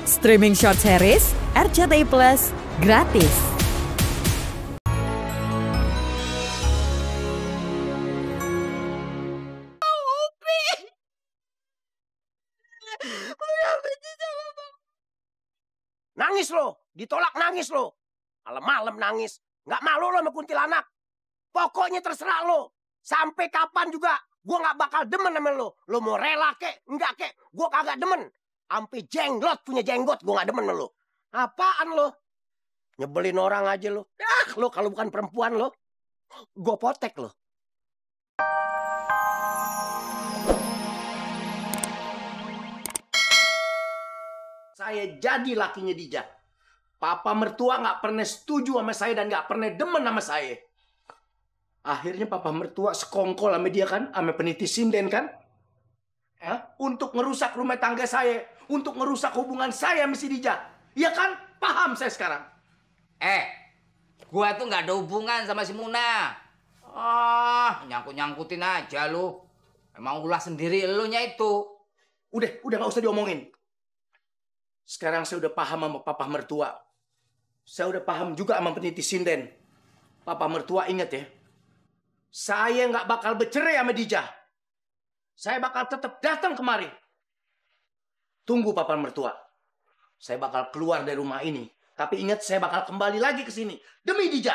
Streaming short series RCTI Plus gratis. Nangis lo, ditolak nangis lo. Malam-malam nangis. Nggak malu lo sama kuntilanak. Pokoknya terserah lo. Sampai kapan juga gue nggak bakal demen sama lo. Lo mau rela kek, enggak kek, gue kagak demen. Sampai jenglot punya jenggot gue nggak demen sama lo. Apaan lo? Nyebelin orang aja lo. Lo kalau bukan perempuan lo, gue potek lo. Saya jadi lakinya Dija. Papa mertua nggak pernah setuju sama saya dan nggak pernah demen sama saya. Akhirnya papa mertua sekongkol sama dia kan, sama peniti sinden kan? Untuk ngerusak rumah tangga saya, untuk ngerusak hubungan saya sama si Dija. Iya kan? Paham saya sekarang. Gua tuh nggak ada hubungan sama si Muna. Nyangkut-nyangkutin aja lu. Emang ulah sendiri elunya itu. Udah nggak usah diomongin. Sekarang saya udah paham sama papa mertua. Saya udah paham juga sama peniti sinden. Papa mertua ingat ya. Saya nggak bakal bercerai sama Dija. Saya bakal tetap datang kemari. Tunggu papa mertua. Saya bakal keluar dari rumah ini. Tapi ingat saya bakal kembali lagi ke sini. Demi Dija.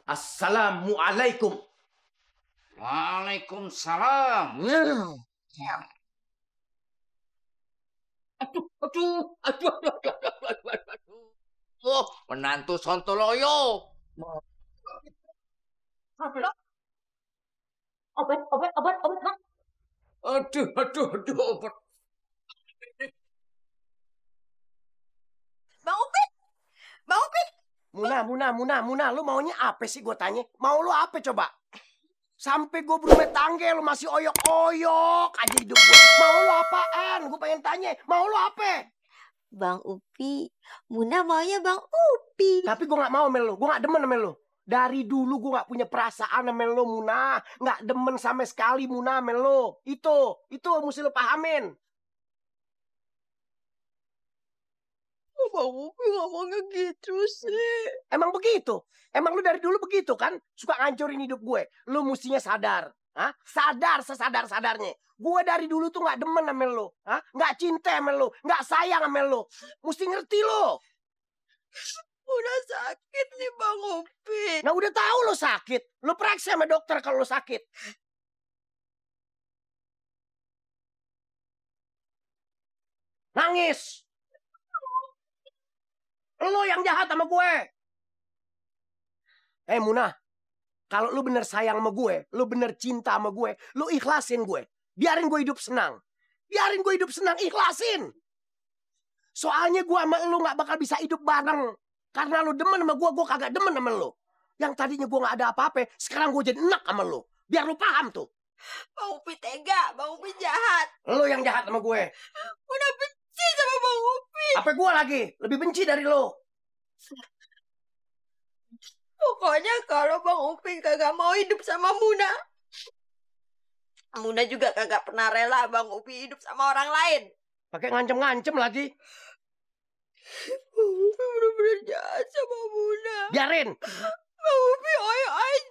Assalamualaikum. Waalaikumsalam. Aduh. Oh, menantu Sontoloyo. Obat. Aduh, obat. Bang Upit. Muna, lu maunya apa sih gue tanya? Mau lu apa coba? Sampai gue berumah tangga lu masih oyok-oyok aja hidup gue. Mau lu apaan? Gue pengen tanya, mau lu apa? Bang Upi, Muna maunya Bang Upi. Tapi gue gak mau sama lu, gue gak demen sama lu. Dari dulu gue gak punya perasaan sama lu, Muna. Gak demen sama sekali, Muna, sama lu. Itu mesti lu pahamin. Bang Upi ngomongnya gitu sih. Emang begitu? Emang lu dari dulu begitu kan? Suka ngancurin hidup gue. Lu mestinya sadar. Sadar sesadar-sadarnya. Gue dari dulu tuh gak demen sama lu. Gak cinta sama lu. Gak sayang sama lu. Mesti ngerti lu. Udah sakit nih Bang Upi. Nah udah tahu lu sakit. Lu periksa sama dokter kalau lu sakit. Nangis. Lu yang jahat sama gue. Muna. Kalau lu bener sayang sama gue, lu bener cinta sama gue, lu ikhlasin gue. Biarin gue hidup senang. Ikhlasin. Soalnya gue sama lu gak bakal bisa hidup bareng. Karena lu demen sama gue kagak demen sama lu. Yang tadinya gue gak ada apa-apa, sekarang gue jadi enak sama lu. Biar lu paham tuh. Bang Upi tega, Bang Upi jahat. Lu yang jahat sama gue. Udah benci sama Bang Upi. Apa gue lagi? Lebih benci dari lu. Pokoknya kalau Bang Upi kagak mau hidup sama Muna, Muna juga kagak pernah rela Bang Upi hidup sama orang lain. Pakai ngancem-ngancem lagi. Bang Upi bener-bener jahat sama Muna. Biarin. Bang Upi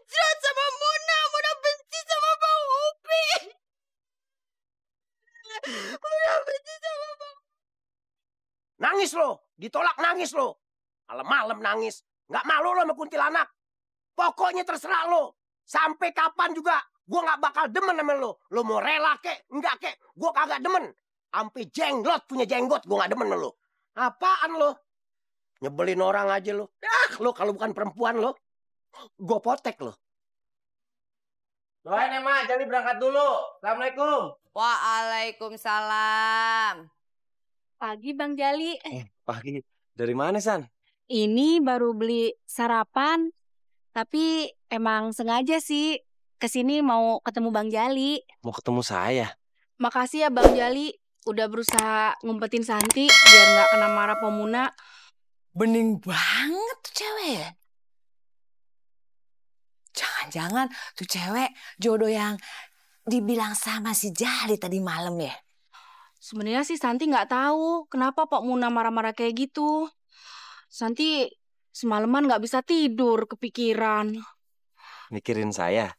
jahat sama Muna. Muna benci sama Bang Upi. Muna benci sama Bang. Nangis lo. Ditolak nangis lo. Malam-malam nangis. Nggak malu lo sama kuntilanak. Pokoknya terserah lo. Sampai kapan juga gue nggak bakal demen sama lo. Lo mau rela kek, enggak kek, gue kagak demen. Sampai jenglot punya jenggot gue nggak demen sama lo. Apaan lo? Nyebelin orang aja lo. Lo kalau bukan perempuan lo, gue potek lo. Doain ya Mak, jadi berangkat dulu. Assalamualaikum. Waalaikumsalam. Pagi Bang Jali. Pagi. Dari mana San? Ini baru beli sarapan, tapi emang sengaja sih kesini mau ketemu Bang Jali. Mau ketemu saya? Makasih ya Bang Jali, udah berusaha ngumpetin Santi biar nggak kena marah Pemuna. Bening banget tuh cewek. Jangan-jangan tuh cewek jodoh yang dibilang sama si Jali tadi malam ya? Sebenarnya sih Santi nggak tahu kenapa Pak Muna marah-marah kayak gitu. Santi semalaman nggak bisa tidur, kepikiran. Mikirin saya.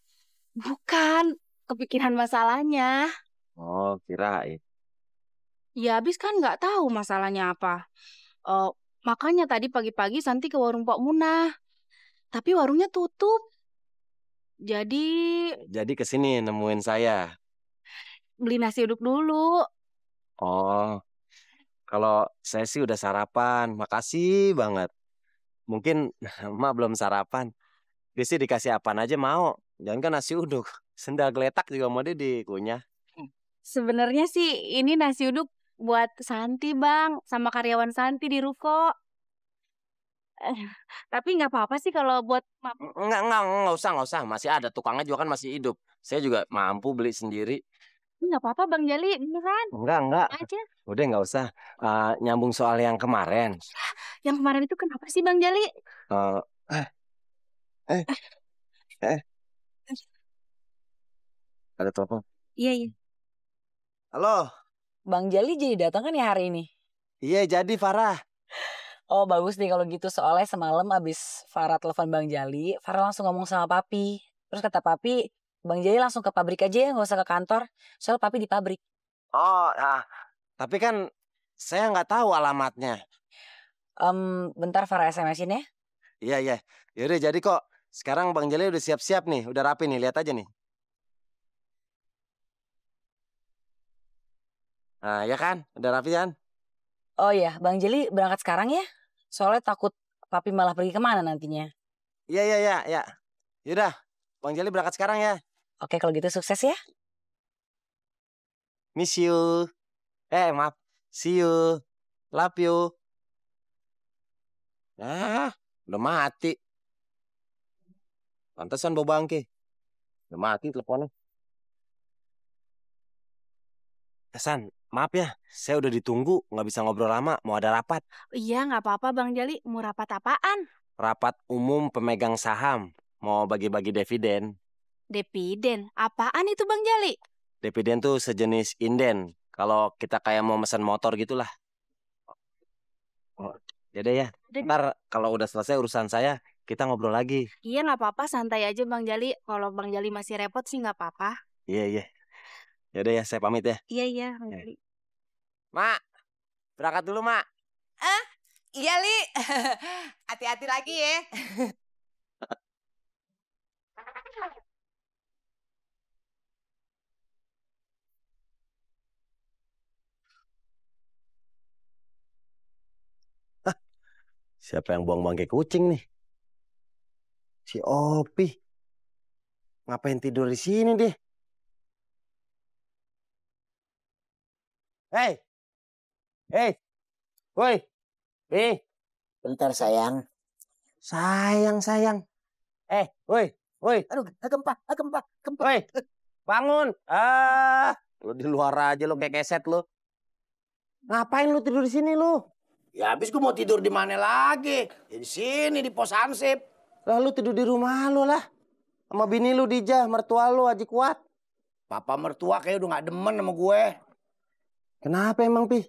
Bukan, kepikiran masalahnya. Oh, kirain. Ya habis kan nggak tahu masalahnya apa. Eh, Makanya tadi pagi-pagi Santi ke warung Pak Muna. Tapi warungnya tutup. Jadi Jadi kesini nemuin saya. beli nasi uduk dulu. Oh, kalau saya sih udah sarapan. Makasih banget. Mungkin emak belum sarapan. Dia sih dikasih apaan aja mau. Jangan kan nasi uduk. Sendal geletak juga mau dia dikunyah. Sebenarnya sih ini nasi uduk buat Santi bang, sama karyawan Santi di ruko. Eh, Tapi nggak apa-apa sih kalau buat Enggak usah. Masih ada tukangnya juga kan masih hidup. Saya juga mampu beli sendiri. nggak apa-apa bang Jali, beneran Enggak. aja. Udah nggak usah. Nyambung soal yang kemarin. Yang kemarin itu kenapa sih bang Jali? Eh, eh, eh, ada telepon. Iya iya. Halo. Bang Jali jadi datang kan ya hari ini? Iya jadi Farah. Oh bagus nih kalau gitu, soalnya semalam abis Farah telepon Bang Jali, Farah langsung ngomong sama Papi. Terus kata Papi, Bang Jali langsung ke pabrik aja ya, nggak usah ke kantor. Soalnya Papi di pabrik. Oh, tapi kan saya nggak tahu alamatnya. Bentar Farah SMS-in ya. Iya. Yaudah jadi kok. Sekarang Bang Jali udah siap-siap nih. Udah rapi nih. Lihat aja nih. Nah, ya kan? Udah rapi kan? Oh iya, Bang Jali berangkat sekarang ya. Soalnya takut Papi malah pergi kemana nantinya. Iya. Yaudah, Bang Jali berangkat sekarang ya. Oke kalau gitu sukses ya. Miss you. Maaf. See you. Love you. Udah mati. Pantesan bau bangke. Udah mati teleponnya. San, maaf ya. Saya udah ditunggu. Nggak bisa ngobrol lama. Mau ada rapat. Iya nggak apa-apa bang Jali, mau rapat apaan? Rapat umum pemegang saham. Mau bagi-bagi dividen. Dividen, apaan itu bang Jali? Dividen tuh sejenis inden. Kalau kita kayak mau mesen motor gitulah. Yaudah ya. Ntar kalau udah selesai urusan saya, kita ngobrol lagi. Iya nggak apa-apa, santai aja bang Jali. Kalau bang Jali masih repot sih nggak apa-apa. Iya. Yaudah ya, saya pamit ya. Iya bang Jali. Mak, berangkat dulu, Mak. Iya, Li. Hati-hati lagi ya. Siapa yang buang bangke kucing nih? Si Opi. Ngapain tidur di sini deh? Hei. Woi. Bentar sayang. Sayang. Woi. Aduh, gempa. Woi. Bangun. Lu di luar aja lu kayak keset lu. Ngapain lu tidur di sini lu? Ya habis gue mau tidur di mana lagi? Ya di sini di pos Ansip. Lalu tidur di rumah lu lah. Sama bini lu Dijah, mertua lu Haji Kuat. Papa mertua kayak udah gak demen sama gue. Kenapa emang, Pi?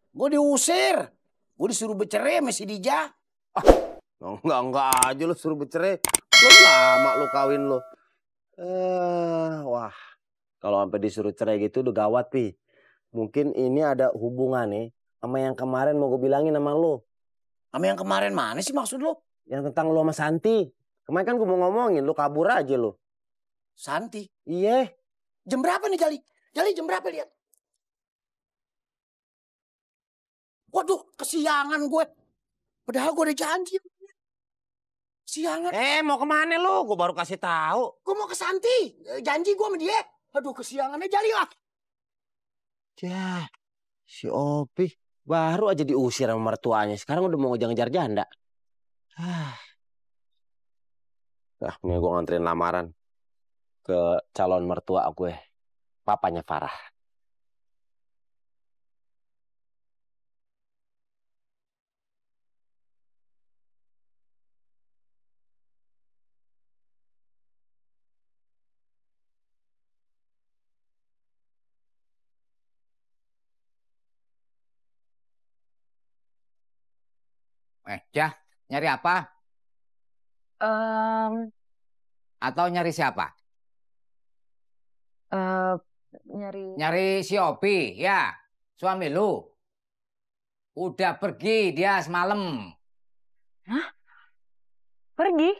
Gue diusir. Gue disuruh bercerai sama si Dija. Enggak aja lu suruh bercerai. Lu lama lu kawin lu. Wah. Kalau sampai disuruh cerai gitu udah gawat, Pi. Mungkin ini ada hubungannya sama yang kemarin mau gue bilangin sama lu. Sama yang kemarin mana sih maksud lu? Yang tentang lu sama Santi. Kemarin kan gue mau ngomongin, lu kabur aja lu. Santi? Iya. Jam berapa nih Jali? Jali jam berapa lihat? Waduh, kesiangan gue. Padahal gue udah janji. Siangan. Mau kemana lu? Gue baru kasih tahu. Gue mau ke Santi. Janji gue sama dia. Aduh, kesiangannya Jali lah. Yah, si Opi baru aja diusir sama mertuanya. Sekarang udah mau ngejar-ngejar janda. Nih gue nganterin lamaran ke calon mertua gue. Papanya Farah. Jah, nyari apa? Em, Atau nyari siapa? nyari. Nyari si Opi, ya. Suami lu. Udah pergi dia semalam. Pergi?